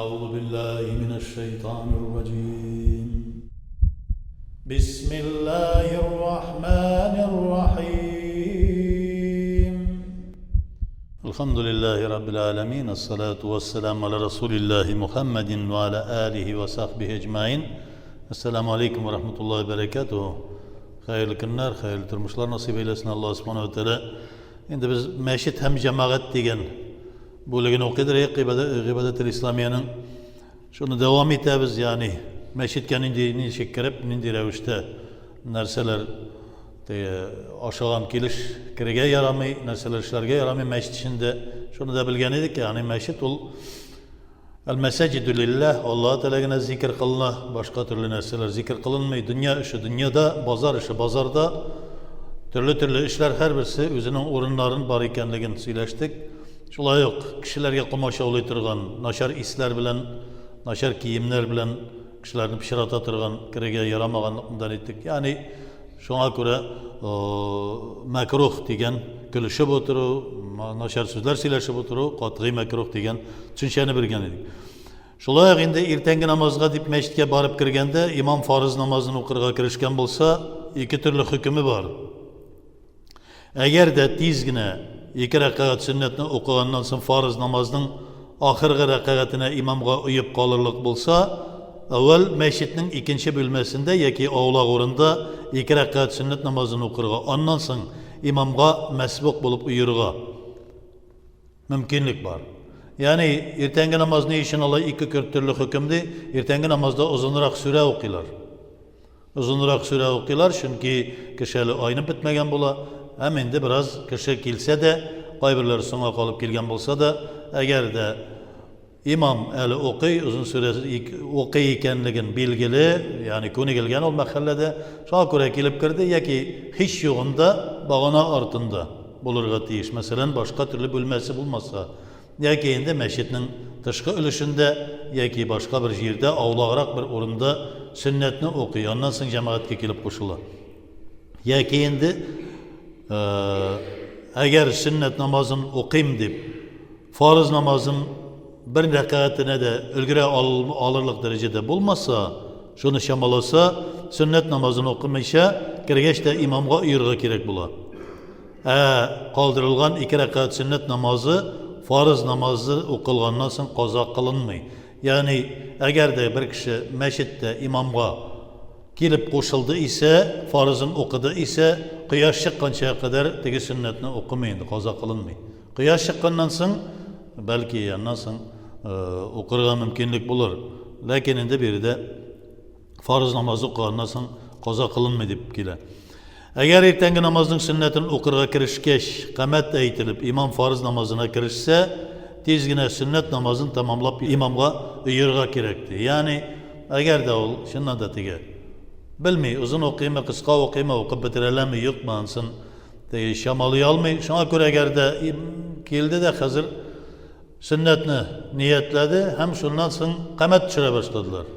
أعوذ بالله من الشيطان الرجيم بسم الله الرحمن الرحيم الحمد لله رب العالمين الصلاة والسلام على رسول الله محمد وعلى آله وصحبه أجمعين السلام عليكم ورحمة الله وبركاته Хәерле көннәр, хәерле тормышлар насыйп әйләсен Аллаһ Субхану ва Тәгалә. Инде без мәчет һәм җәмәгать дигән бүлеген укыйдыр гыйбадәтел исламиянең. Шуны дәвам итәбез, ягъни мәчеткә нинди ничек кереп, нинди рәвештә нәрсәләр теге ашаган килеш керергә ярамый, нәрсәләр эшләргә ярамый мәчет эчендә. Шуны да белгән идек, ягъни мәчет ул Әл-мәсәҗиду лилләһ, Аллаһ Тәгалә генә зикер кылына, башка төрле нәрсәләр зикер кылынмый. Дөнья эше дөньяда, базар эше базарда. Төрле-төрле эшләр һәрберсе үзенең урыннарын бар икәнлеген сөйләштек. Шулай ук кешеләргә комачаулый торган начар исләр белән, начар киемнәр белән кешеләрне пычрата торган керергә ярамаганлыкны әйттек. Ягъни Шуңа күрә мәкрух дигән көлешеп утыру, начар сүзләр сөйләшеп утыру катгый мәкрух дигән төшенчәне биргән идек. Шулай ук инде иртәнге намазга дип мәчеткә барып кергәндә имам фарыз намазын укырга керешкән булса, ике төрле хөкеме бар. Әгәр дә тиз генә ике рәкәгать сөннәтне укыганнан соң фарыз намазның ахыргы рәкәгатенә имамга оеп калырлык булса, әүвәл мәчетнең икенче бүлмәсендә яки аулак урында ике рәкәгать сөннәт намазын укырга, аннан соң имамга мәсбук булып оерга мөмкинлек бар. Ягъни иртәнге намаз ни өчен алай ике төрле хөкем ди? Иртәнге намазда озынрак сүрә укыйлар. Озынрак сүрә укыйлар, чөнки кеше әле айнып бетмәгән була. Һәм инде бераз кеше килсә дә, кайберләре соңга калып килгән булса да, әгәр дә имам әле укый, озын сүрә укый икәнлеген билгеле, ягъни күнегелгән ул мәхәлләдә, шуңа күрә килеп керде яки һич югында багана артында булырга тиеш. Мәсәлән, башка төрле бүлмәсе булмаса, Яки инде мәчетнең тышкы өлешендә яки башка бер җирдә, аулаграк бер урында сөннәтне укый, аннан соң җәмәгатькә килеп кушыла. Яки инде әгәр сөннәт намазын укыйм дип, фарыз намазын бер рәкәгатенә дә өлгерә алырлык дәрәҗәдә булмаса, шуны чамаласа, сөннәт намазын укымыйча, кергәч тә имамга оерга кирәк була. Ә калдырылган ике рәкәгать сөннәт намазы фарыз намазы укылганнан соң каза кылынмый. Ягъни, әгәр дә бер кеше мәчеттә имамга килеп кушылды исә, фарызын укыды исә, кояш чыкканчага кадәр теге сөннәтне укымый инде, каза кылынмый. Кояш чыкканнан соң, бәлки, аннан соң укырга мөмкинлек булыр. Ләкин инде биредә Фарыз намазы укыганнан соң каза кылынмый дип килә. Әгәр иртәнге намазның сөннәтен укырга керешкәч, камәт әйтелеп, имам фарыз намазына керешсә, тиз генә сөннәт намазын тәмамлап имамга өерга кирәк ди. Ягъни, әгәр дә ул чыннан да теге белми, озын укыймы, кыска укыймы, укып бетерәләме, юкмы, ансын теге чамалый алмый. Шуңа күрә әгәр дә килде дә хәзер Сөннәтне ниятләде һәм шуннан соң камәт төшерә башладылар.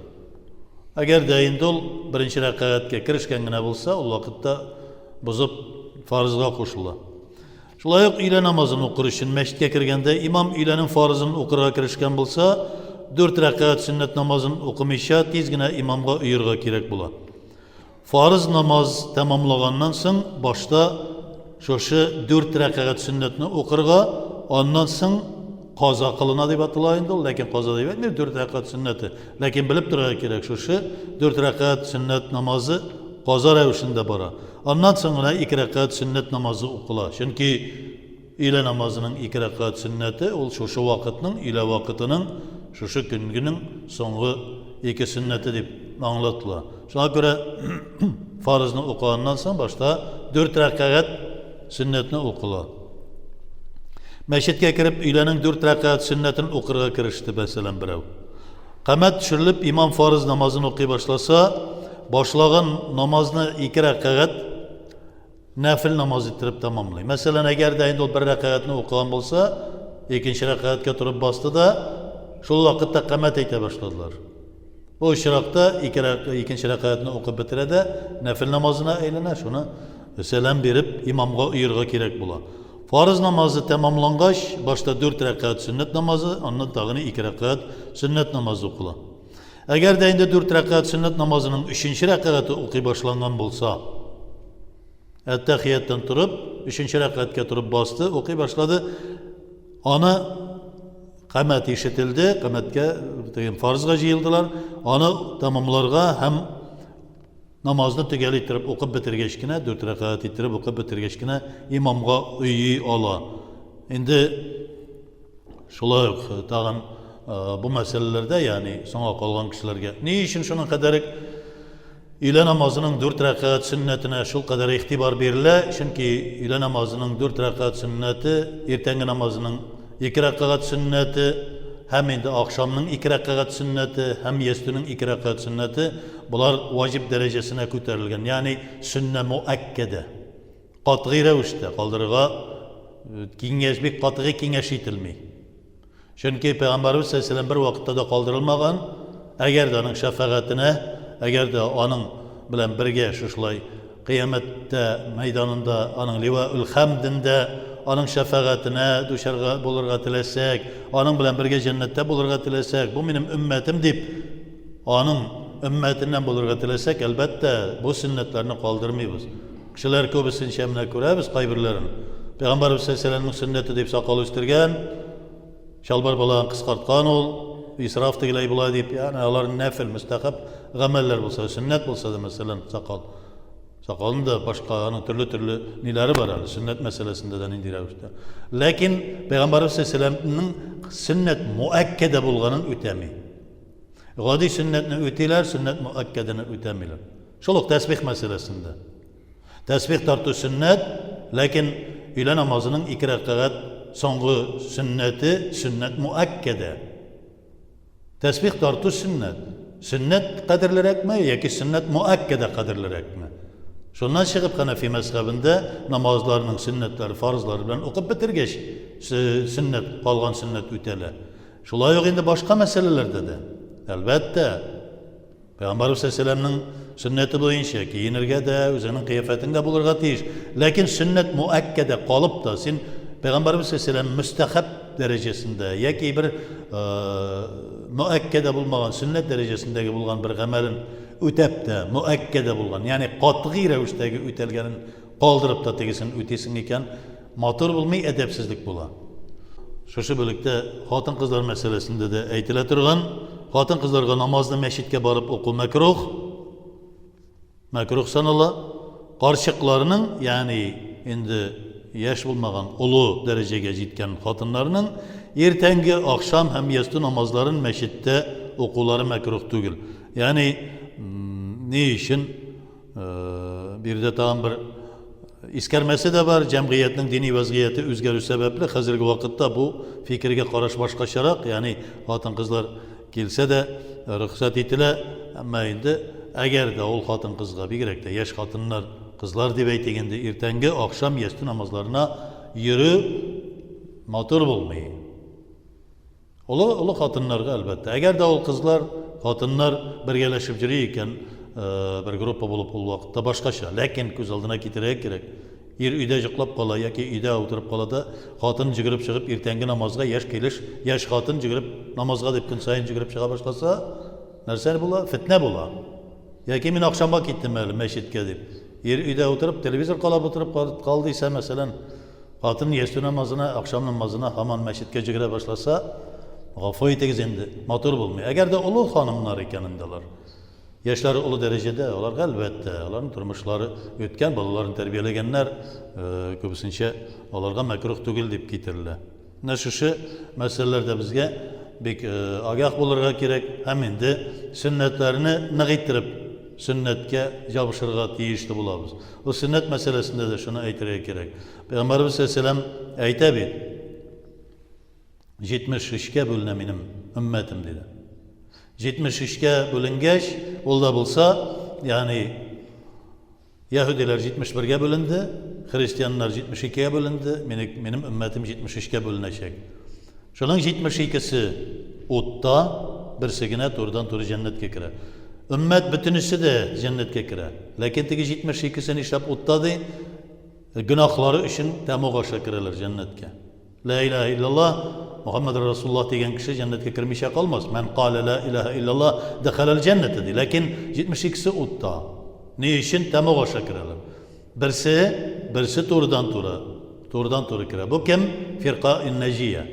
Әгәр дә инде ул беренче рәкәгатькә керешкән генә булса, ул вакытта бозып фарызга кушыла. Шулай ук өйлә намазын укыр өчен мәчеткә кергәндә имам өйләнең фарызын укырга керешкән булса, дүрт рәкәгать сөннәт намазын укымыйча тиз генә имамга оерга кирәк була. Фарыз намаз тәмамлаганнан соң башта шушы дүрт рәкәгать сөннәтне укырга, аннан соң каза кылына дип атала инде ул, ләкин каза дип әйтмим, дүрт рәкәгать сөннәте. Ләкин белеп торырга кирәк, шушы дүрт рәкәгать сөннәт намазы каза рәвешендә бара. Аннан соң гына ике рәкәгать сөннәт намазы укыла. Чөнки өйлә намазының ике рәкәгать сөннәте ул шушы вакытның, өйлә вакытының, шушы көнгенең соңгы ике сөннәте дип аңлатыла. Шуңа күрә фарызны укыганнан соң башта дүрт рәкәгать сөннәтне укыла. Мәчеткә кереп өйләнең дүрт рәкәгать сөннәтен укырга кереште, мәсәлән, берәү. Камәт төшерелеп имам фарыз намазын укый башласа, башлаган намазны ике рәкәгать нәфел намаз иттереп тәмамлый. Мәсәлән, әгәр дә инде ул бер рәкәгатьне укыган булса, икенче рәкәгатькә торып басты да, шул вакытта камәт әйтә башладылар. Бу очракта ике икенче рәкәгатьне укып бетерә дә, нәфел намазына әйләнә, шуны сәлам биреп имамга оерга кирәк була. Фарыз намазы тәмамлангач, башта дүрт рәкәгать сөннәт намазы, аннан тагын ике рәкәгать сөннәт намазы укыла. Әгәр дә инде дүрт рәкәгать сөннәт намазының өченче рәкәгате укый башланган булса, әттәхияттән торып, өченче рәкәгатькә торып басты, укый башлады, аны камәт ишетелде, камәткә дигән фарызга җыелдылар, аны тәмамларга һәм намазны төгәл иттереп укып бетергәч кенә, дүрт рәкәгать иттереп укып бетергәч кенә имамга өйи ала. Инде шулай ук э, тагын э, бу мәсьәләләрдә, ягъни соңга калган кешеләргә ни өчен шуның кадәр өйлә намазының дүрт рәкәгать сөннәтенә шул кадәр игътибар бирелә? Чөнки өйлә намазының дүрт рәкәгать сөннәте, иртәнге намазының ике рәкәгать сөннәте һәм инде ахшамның ике рәкәгать сөннәте һәм ястүнең ике рәкәгать сөннәте болар ваҗиб дәрәҗәсенә күтәрелгән, ягъни сөннә муәккәдә. Катгый рәвештә калдырырга э, киңәш бик катгый киңәш ителми. Чөнки Пәйгамбәрбез саллаллаһу бер вакытта да калдырылмаган, әгәр дә аның шәфәгатенә, әгәр дә аның белән бергә шушылай кыямәттә мәйданында аның ливаул хәмдендә аның шәфәгатенә дучарга булырга теләсәк, аның белән бергә җәннәттә булырга теләсәк, бу минем өммәтем дип, аның өммәтеннән булырга теләсәк, әлбәттә, бу сөннәтләрне калдырмыйбыз. Кешеләр күбесенчә менә күрәбез кайберләрен. Пәйгамбәрбез саллаллаһу алейһи сөннәте дип сакал үстергән, чалбар балагын кыскарткан ул, исраф тегеләй болай дип, ягъни алар нәфел, мөстәхәб гамәлләр булса, сөннәт булса да, мәсәлән, сакал. Сакалның да башка аның төрле-төрле ниләре бар әле, сөннәт мәсьәләсендә дә нинди рәвештә. Ләкин Пәйгамбәрбез саллаллаһу сөннәт муәккәдә булганын үтәми. Гади сөннәтне үтиләр, сөннәт муәккәдәне үтәмиләр. Шул ук тәсбих мәсьәләсендә. Тәсбих тарту сөннәт, ләкин өйлә намазының ике рәкәгать соңгы сөннәте сөннәт муәккәдә. Тәсбих тарту сөннәт. Сөннәт кадерлерәкме яки сөннәт муәккәдә кадерлерәкме? Шуннан чыгып Хәнәфи мәзхәбендә намазларның сөннәтләре фарызлары белән укып бетергәч, сөннәт, калган сөннәт үтәлә. Шулай ук инде башка мәсьәләләрдә дә. Әлбәттә, Пәйгамбәрбез саллаллаһу сөннәте буенча киенергә дә, үзеңнең кыяфәтең дә булырга тиеш. Ләкин сөннәт муәккәдә калып та, син Пәйгамбәрбез саллаллаһу мөстәхәб дәрәҗәсендә яки бер муәккәдә булмаган сөннәт дәрәҗәсендәге булган бер гамәлен үтәп тә, муәккәдә булган, ягъни катгый рәвештәге үтәлгәнен калдырып та тегесен үтисең икән, матур булмый, әдәпсезлек була. Шушы бүлектә хатын-кызлар мәсьәләсендә дә әйтелә торган, хатын-кызларга намазны мәчеткә барып уку мәкрух, мәкрух санала. Карчыкларның, ягъни инде яшь булмаган, олы дәрәҗәгә җиткән хатыннарның иртәнге, ахшам һәм ястү намазларын мәчеттә укулары мәкрух түгел. Ягъни ни өчен Биредә тагын бер искәрмәсе дә бар, җәмгыятьнең дини вәзгыяте үзгәрү сәбәпле, хәзерге вакытта бу фикергә караш башкачарак, ягъни хатын-кызлар килсә дә рөхсәт ителә, әмма инде әгәр дә ул хатын-кызга, бигрәк тә яшь хатыннар, кызлар дип әйтик инде, иртәнге, ахшам, ястү намазларына йөрү матур булмый. Олы, олы хатыннарга, әлбәттә. Әгәр дә ул кызлар, хатыннар бергәләшеп йөри икән, э, бер группа булып ул вакытта башкача. Ләкин күз алдына китерергә кирәк. Ир өйдә йоклап кала яки өйдә утырып кала да, хатын йөгереп чыгып иртәнге намазга яшь килеш, яшь хатын йөгереп намазга дип көн саен йөгереп чыга башласа, нәрсә була? Фетнә була. Яки мин ахшамга киттем әле мәчеткә дип. Ир өйдә утырып, телевизор карап утырып калды исә, мәсәлән, Хатын ястү намазына, ахшам намазына һаман мәчеткә җөгерә башласа, гафу итегез инде, матур булмый. Әгәр дә олы ханымнар икән инде алар, яшьләре олы дәрәҗәдә, аларга әлбәттә, аларның тормышлары үткән, балаларын тәрбияләгәннәр, э, күбесенчә аларга мәкрух түгел дип китерелә. Менә шушы мәсьәләләрдә безгә бик э, агах булырга кирәк һәм инде сөннәтләрне нык иттереп сөннәткә җабышырга тиешле булабыз. Бу сөннәт мәсьәләсендә дә шуны әйтергә кирәк. Пәйгамбәребез саллаллаһу әйтә бит, 73-кә бүленә минем өммәтем диде. 73-кә бүленгәч, ул да булса, ягъни яһүдиләр 71-гә бүленде, христианнар 72-гә бүленде, минем өммәтем 73-кә бүленәчәк. Шуның 72-се утта, берсе генә турыдан-туры җәннәткә керә. Өммәт бөтенесе дә җәннәткә керә. Ләкин теге 72-се нишләп утта ди? Гөнаһлары өчен тәмуг аша керәләр җәннәткә. Лә илаһә иллаллаһ, Мухаммад Расулуллаһ дигән кеше җәннәткә кермичә калмас. Мән калә лә илаһә иллаллаһ дәхәләл җәннәтә ди. Ләкин 72-се утта. Ни өчен тәмуг аша керәләр? Берсе, берсе турыдан-туры, турыдан-туры керә. Бу кем? Фирка ин-наҗия.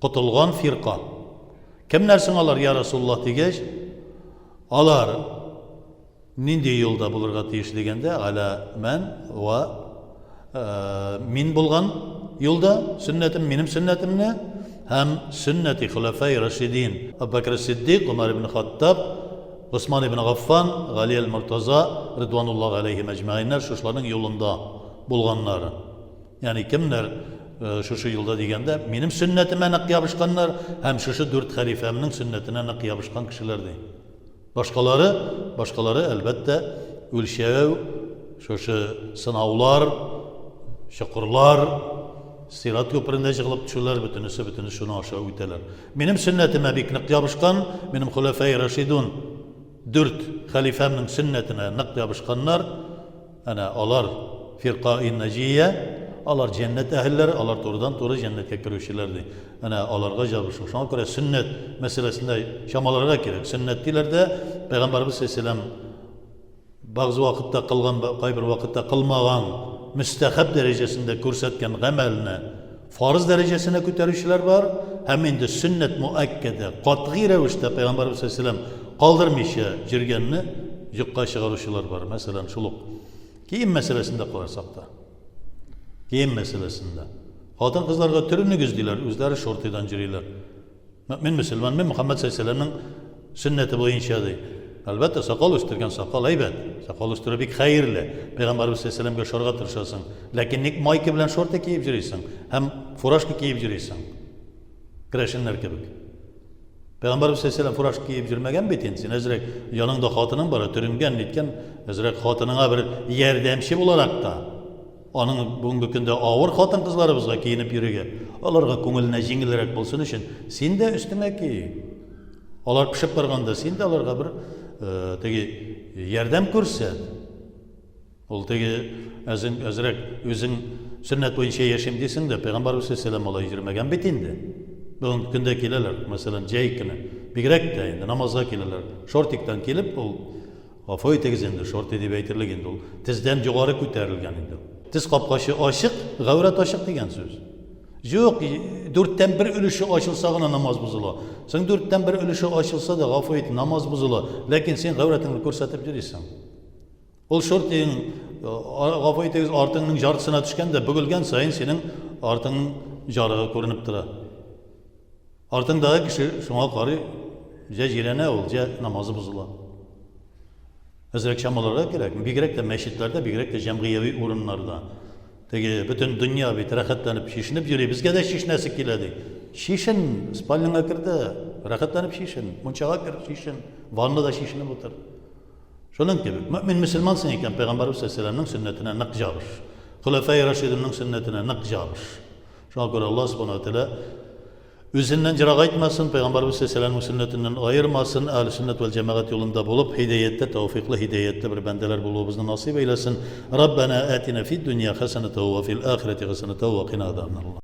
Котылган фирка. Кемнәр соң алар, я Расулуллаһ дигәч, алар нинди юлда булырга тиеш дигәндә, аля мән ва мин булган юлда, сөннәтем, минем сөннәтемне һәм сөннәти хөләфәй рашидин, Абу Бәкр Сиддик, Гомәр ибн Хаттаб, Госман ибн Гаффан, Гали әл-Мортаза, ридвануллаһ алейһим әҗмәгыйннәр, шушыларның юлында булганнары. Ягъни кемнәр шушы юлда дигәндә, минем сөннәтемә нык ябышканнар һәм шушы дүрт хәлифәмнең сөннәтенә нык ябышкан кешеләр ди. Башкалары, башкалары, әлбәттә, үлчәү, шушы сынаулар, чокырлар, сират күперендә җыгылып төшүләр, бөтенесе, бөтенесе шуның аша үтәләр. Минем сөннәтемә бик нык ябышкан, минем хөләфәи рашидун, дүрт хәлифәмнең сөннәтенә нык ябышканнар, Әнә алар фиркаи наҗия, алар җәннәт әһелләре, алар турыдан-туры җәннәткә керүчеләр ди. Әнә аларга җабышу. Шуңа күрә сөннәт мәсьәләсендә чамаларга кирәк. Сөннәт диләр дә, Пәйгамбәрбез саллаллаһу бәгъзе вакытта кылган, кайбер вакытта кылмаган, мөстәхәб дәрәҗәсендә күрсәткән гамәлне фарыз дәрәҗәсенә күтәрүчеләр бар һәм инде сөннәт муәккәдә, катгый рәвештә Пәйгамбәрбез саллаллаһу алейһи калдырмыйча йөргәнне юкка чыгаручылар бар. Мәсәлән, шул ук кием мәсьәләсендә карасак та. Кием мәсьәләсендә. Хатын-кызларга төренегез диләр, үзләре шортыйдан йөриләр. Мөэмин мөселман, мин Мөхәммәд саллаллаһу сөннәте буенча ди. Әлбәттә, сакал үстергән сакал әйбәт. Сакал үстерү бик хәерле. Пәйгамбәрбез саллаллаһу алейһи ошарга тырышасың. Ләкин ник майка белән шорты киеп йөрисең һәм фуражка киеп йөрисең? Керәшеннәр кебек. Пәйгамбәрбез саллаллаһу фуражка киеп йөрмәгән бит инде. Син әзрәк яныңда хатының бар, төренгән, ниткән, әзрәк хатыныңа бер ярдәмче буларак та Аның бүгенге көндә авыр хатын-кызларыбызга киенеп йөрергә, аларга күңеленә җиңелрәк булсын өчен, син дә өстеңә ки. Алар пешеп барганда, син дә аларга бер э, теге ярдәм күрсәт. Ул теге әзең әзрәк үзең сөннәт буенча яшим дисең дә, пәйгамбәрбез саллаллаһу алай йөрмәгән бит инде. Бүгенге көндә киләләр, мәсәлән, җәй көне, бигрәк тә инде намазга киләләр. Шортиктан килеп, ул Гафу итегез инде, шорты дип әйтерлек инде ул. Тездән югары күтәрелгән инде. Тез капкачы ачык, гаурәт ачык дигән сүз. Юк, дүрттән бер өлеше ачылса гына намаз бозыла. Соң дүрттән бер өлеше ачылса да, гафу ит, намаз бозыла. Ләкин син гаурәтеңне күрсәтеп йөрисең. Ул шортиң, гафу итегез, артыңның яртысына төшкән дә, бөгелгән саен синең артыңның жарыгы күренеп тора. Артыңдагы кеше шуңа карый, җә җирәнә ул, җә намазы бозыла. Әзрәк чамаларга кирәк, бигрәк тә мәчетләрдә, бигрәк тә җәмгыяви урыннарда. Теге бөтен дөнья бит рәхәтләнеп чишенеп йөри, безгә дә чишенәсе килә ди. Чишен, спальняңа кер дә, рәхәтләнеп чишен, мунчага кер, чишен, ваннада чишенеп утыр. Шуның кебек, мөэмин мөселмансың икән, Пәйгамбәребез саллаллаһу алейһи вәсәлләмнең сөннәтенә нык җабыш. Хөләфәи Рашидунның сөннәтенә нык җабыш. Шуңа күрә Аллаһ Субхану ва Тәгалә үзеннән ерагайтмасын, Пәйгамбәребез саллаллаһу алейһи сөннәтеннән аермасын, әһле сөннәт вәл җәмәгать юлында булып, һидәяттә, тәүфиклы, һидәятле бер бәндәләр булуыбызны насыйп әйләсен. Раббана атина фид дөнья хәсәнәтә ва фил ахирәти хәсәнәтә ва кина азабаннар.